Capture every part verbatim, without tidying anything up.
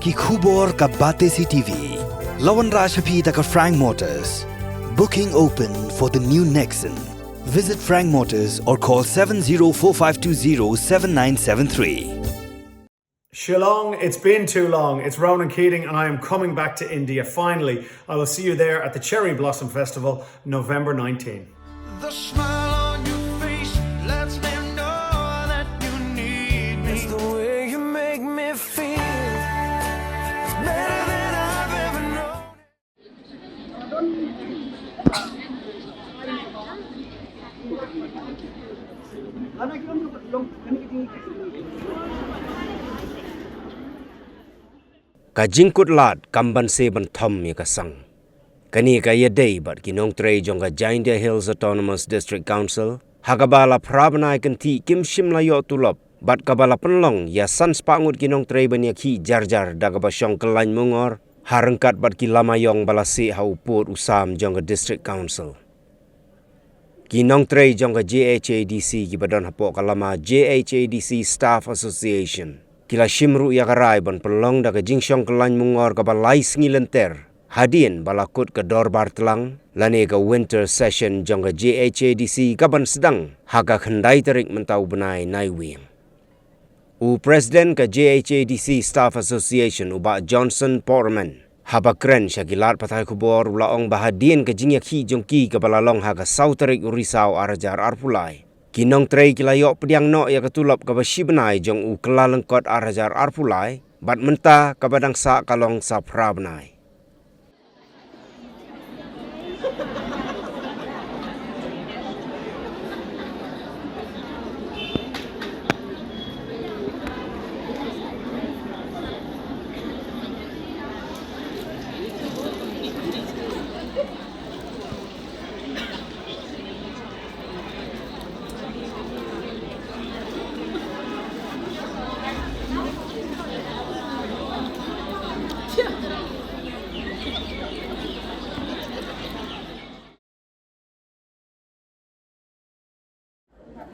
Ki khubor ka Batesi T V. La wanrah sha phi da ka Frank Motors. Booking open for the new Nexon. Visit Frank Motors or call seven zero four five two zero seven nine seven three. Shillong, it's been too long. It's Ronan Keating, and I am coming back to India finally. I will see you there at the Cherry Blossom Festival, November nineteenth. The smile on your face lets me know that you need me. It's the way you make me feel. It's better than I've ever known. Ka jingkut lad kam ban se ban thom ïa ka sang. Kane ka ïadei bad ki nongtrei jong ka Jaintia Hills Autonomous District Council, ha kaba la phra bnai kynthih kim shym la ïoh tulop, bad kaba la pynlong ïa san spah ngut ki nongtrei ban ïakhih jar-jar da kaba shong kyllain mungor, ha ryngkat bad ki lama ïong ba la sih ha u pud u sam jong ka District Council. Ki nongtrei jong ka J H A D C kiba don hapoh ka lama J H A D C Staff Association ki la shim ruh ïa ka rai ban pynlong da ka jingshong kyllain mungor kaba lai sngi lynter, hadien ba la kut ka dorbar tlang lane ka winter session jong ka J H A D C kaban sdang ha ka khyndai tarik mynta u bnai Naiwieng. U President ka J H A D C Staff Association, u Bah Johnson Portman, haba kren sha ki lad pathai khubor, u la ong ba hadien ka jingïakhih jong ki kaba la long ha ka saw tarik u Risaw ar hajar arphew lai, ki nongtrei ki la ïoh pdiang noh ïa ka tulop kaba shi bnai jong u Kyllalyngkot ar hajar arphew lai, bad mynta kaba dang sah ka long sa phra bnai.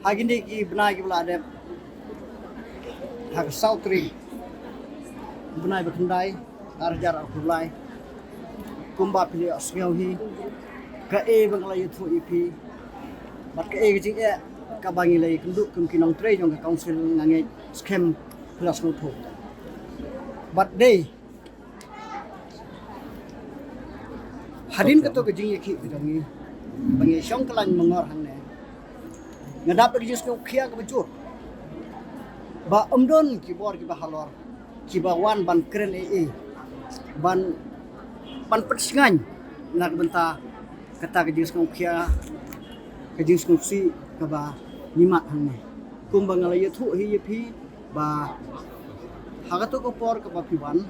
Ha kine ki bnai kiba la dep, ha ka saw tarik bnai ba khyndai ar hajar arphew lai, kumba phi la ïohsngew hi, kaei ba nga la ïathuh ïa phi, bad kaei ka jingeh kaba ngi la ïakynduh kum ki nongtrei jong ka council, nga ngeit skhem phi la sngewthuh. Bad dei hadien kato ka jingïakhih ka jong ngi ba ngi shong kyllain mungor hangne, nga dap da ka jingsngewkhia kaba jur ba ym don ki bor kiba halor kiba wan ban kren ei ei, ban, ban pynshngaiñ na ka bynta kata ka jingsngewkhia, ka jingsngewsih kaba ngi mad hangne. Kumba nga la ïathuh hi ïa phi ba ha kato ka por kaba phi wan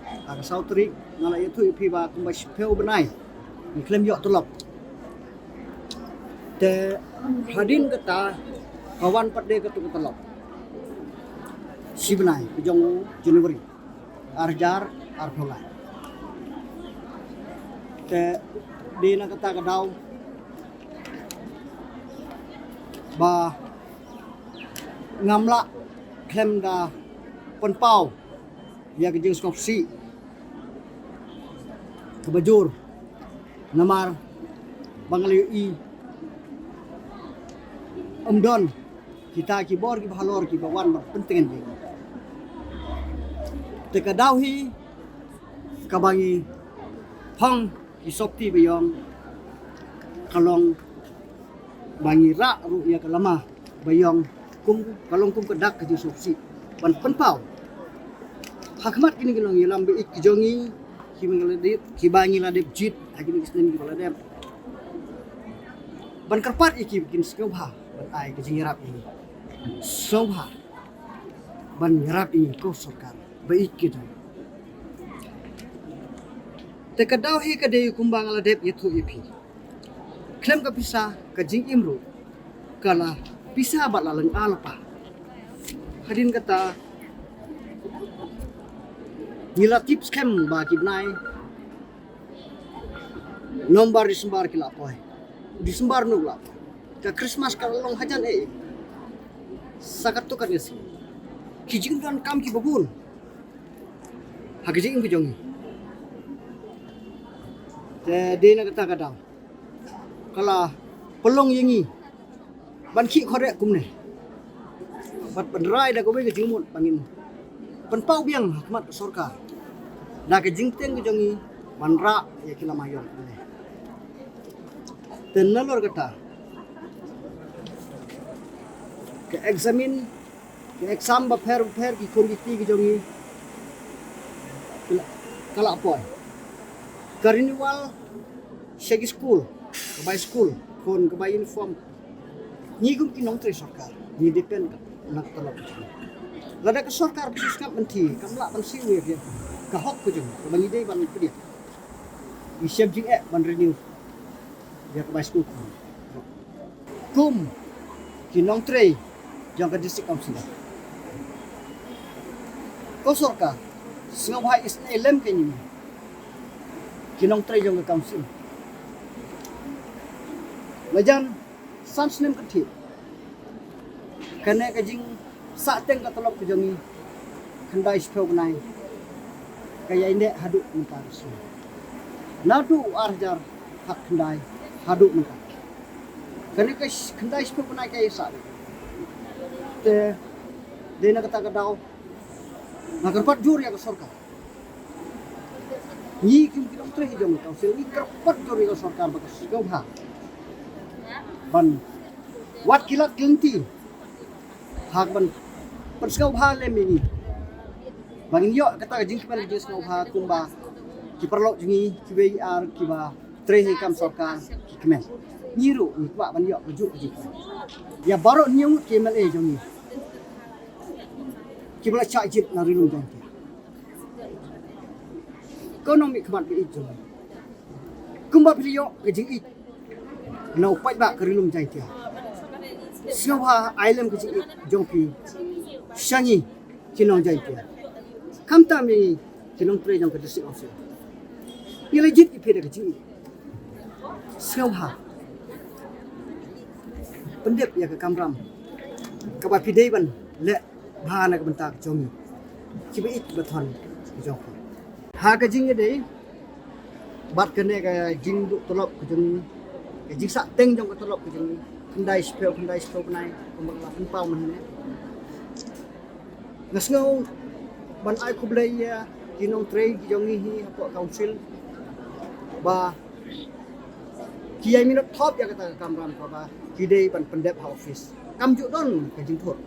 ha ka saw tarik, nga la ïathuh ïa phi ba kumba shiphew bnai ngi khlem ïoh tulop. Te hadien kata ka wan pat de kato ka tulop shi bnai ka jong u January ar hajar arphew lai. Te dei na kata ka daw ba ngam lah khlem da pynpaw ïa ka jingsngewsih kaba jur, namar ba nga la ïohi ym don kita ki bor kiba halor kiba wan ban pyntngen ïa ngi. Te ka daw hi kaba ngi phong ki sopti ba ïong ka long ba ngi rah ruh ïa ka lama ba ïong kum ka long kum ka dak ka jingsngewsih ban pynpaw ha khmat kine ki nongïalam ba ïeit ki jong ngi kiba ngi la dep, kiba ngi la dep jied ha kine ki snem kiba la dep, ban kyrpad ïa ki ba kin sngewbha ban ai ka jingïarap ïa ngi. Sngewbha ban ïarap ïa ngi ko sorkar ba ïeit ki jong ngi. Te ka daw hi ka dei kumba nga la dep ïathuh ïa phi, khlem ka pisa ka jingim ruh ka la pisa bad la lynga lypa. Hadien kata ngi la tip skhem ba ki bnai November, December ki la poi. December nuk la poi. Ka Christmas ka la long hajan eh. Sa katto katne sien ki jingdonkam kiba bun. Ka jingim ka jong ngi. Te dei na kata ka daw ka la pynlong ïa ngi ban khih khot kumne, bad ban rai da kawei ka jingmut ba ngin pynpaw biang ha khmat ka sorkar da ka jingteng ka jong ngi ban rah ïa ki lama ïong kumne. Te nalor kata, ka examine, ka exam bapher bapher, ki khun ki kti ki jong ngi ka la poi. Ka renewal sha ki skul, ka bai skul, khun ka bai uniform. Ngi kum ki nongtrei sorkar ngi depend na ka tnat. Lada ka sorkar ba sngap mynta kam lah ban siew ïa ka hok ka jong ngi, kaba ngi dei ban pdiang, ngi shem jingeh ban renew ïa ka bai skul khun. Kum ki nongtrei jong ka district council, ka sorkar sngewbha isynei lem ka ngi ki nongtrei jong ka council. Lajan san snem ka thik, kane ka jingsahteng ka tulop ka jong ngi, khyndai shiphew bnai, ka ïai neh haduh mynta ka sngi. Naduh ar hajar khatkhyndai haduh mynta, kane ka sh-, khyndai shiphew bnai ka ïai sah. Te dei na kata ka daw nga kyrpad jur ïa ka sorkar. Ngi kum ki nongtrei jong ka council ngi kyrpad jur ïa ka sorkar ba ka sngewbha ban wad ki lad ki lynti ha kaban pynsngewbha lem ïa ngi ba ngin ïoh kata ka jingkmen ka jingsngewbha kumba ki paralok jong ngi kiwei ar kiba trei ha ka kam sorkar ki kmen. Ngi ruh ngi kwah ban ïoh kajuh ka jingkmen. Ïa baroh hynñiew ngut ki M L A jong ngi kiba la shah jied na Ri Lum Jaiñtia, ko nongmihkhmat ba ïeit jong ngi, kumba phi la ïoh ka jingïeit na u paidbah ka Ri Lum Jaiñtia, sngewbha ai lem ka jingïeit jong phi sha ngi ki nong Jaiñtia, khamtam ïa ngi ki nongtrei jong ka district council. Ngi la jied ïa phi da ka jingïeit. Sngewbha pyndep ïa ka kamram kaba phi dei ban leh bha na ka bynta ka jong ngi kiba ïeit kiba thon ka jong phi. Ha ka jingïadei bad kane ka jingduh tulop ka jong ngi, ka jingsahteng jong ka tulop ka jong ngi, khyndai shiphew, khyndai shiphew bnai kumba nga la pynpaw mynne, nga sngew ban ai khublei ïa ki nongtrei ki jong ngi hi hapoh council ba ki ïai minot thop ïa kata ka kamram kaba ki dei ban pyndep ha office. Kam ju don ka jingthut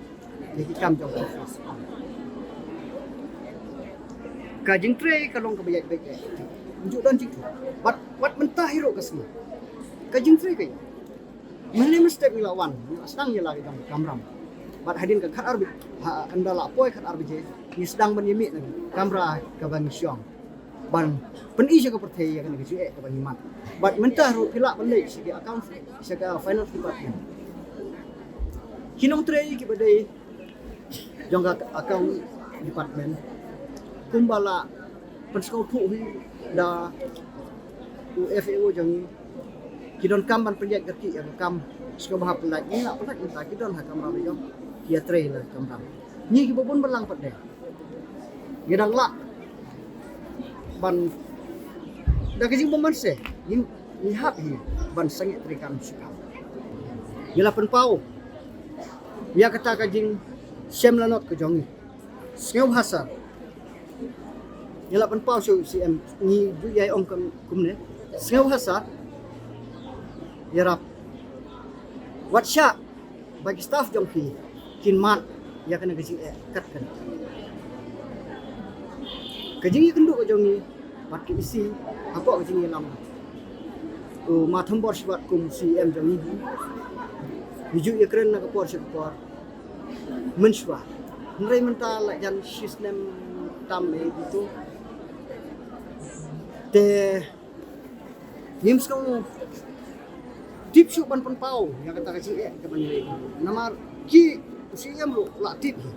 ïa ki kam jong ka office. Ka jingtrei ka long kaba ïaid beit. Kam ju don jingthut. Bad wat mynta hi ruh ka sngi ka jingtrei ka ïaid. Mynne mynstep ngi la wan, ngi la sdang ïa la ka jong ka kamram. Bad hadien ka khatar baje, ha, ynda la poi khatar baje, ngi sdang ban ïa mih na ka kamra kaba ngi shong ban pyni sha ka pyrthei ïa kane ka jingeh kaba ngi mad. Bad mynta ruh phi lah ban leit sha ka account, sha ka finance department. Ki nongtrei kiba dei jong ka account department kumba la pynsngewthuh hi da u F A O jong ngi, ki donkam ban pynïaid kyrkieh ïa ka kam sngewbha pyllait. Ngi la pyllait mynta, ki don ha kamra ba ïong, ki ïatrei la kamra. Ngi kiba bun balang pat de ngi dang lah ban da ka jingbymman se ngi, ngi hap hi ban sangeh treikam shikam. Ngi la pynpaw ïa kata ka jingshem lanot ka jong ngi. Sngewbha sa ïa la pynpaw sha u C M, ngi ju ïai ong kum, kumne. Sngewbha sa ïarap wat shah ba ki staff jong phi kin mad ïa kane ka jingeh kat kane. Ka jingïakynduh ka jong ngi bad ka E C hapoh ka jingïalam u Ma Thombor Shibat kum C M jong ngi, ngi ju ïakren na ka por sha ka por mynshuwa. Hynrei mynta la jan shisnem tam eh gitu. Te ngim sngewtip shuh ban pynpaw ïa kata ka jingeh kaba ngi leh. Namar ki u C M ruh la tip hi.